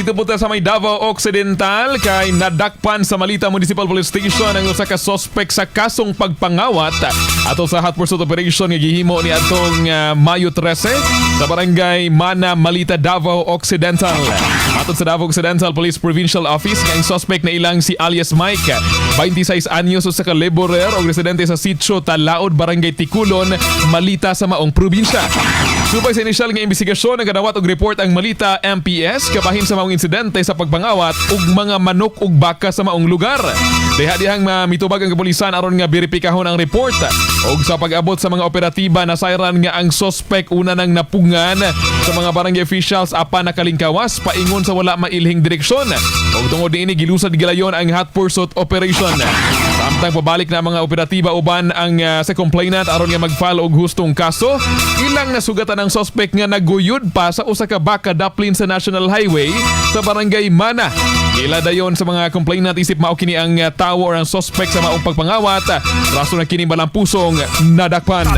Dito po ta sa may Davao Occidental kay nadakpan sa Malita Municipal Police Station ang usa ka suspect sa kasong pagpangawat ato sa hot pursuit operation nga gihimo ni atong Mayo 13 sa Barangay Mana, Malita, Davao Occidental. Matod sa Davao Occidental Police Provincial Office nga ang suspect na ilang si alias Mike, 26 anyos, usa ka laborer o residente sa Sitio Talaod, Barangay Tikulon, Malita sa maong probinsya. Subay sa inisyal nga investigasyon, nagadawat og report ang Malita MPS kabahin sa maong insidente sa pagpangawat og mga manok ug baka sa maong lugar. Diha dihang mitubag ang kapulisan aron nga beripikahon ang report. Og sa pag-abot sa mga operatiba, nasayran nga ang suspect una nang napungan sa mga barangay officials apan nakalingkawas paingon sa wala mailhing direksyon. Og tungod niini, gilusad gilayon ang hot pursuit operation. Samtang pabalik na ang mga operatiba uban ang sa complainant aron nga mag-file og hustong kaso, ilang nasugatan ang suspect nga naguyod pa sa usa ka baka daplin sa National Highway sa Barangay Mana. Ila dayon sa mga complainant isip mao kini ang tawo or ang suspect sa maong pagpangawat. Rason na kini balampusong nadakpan.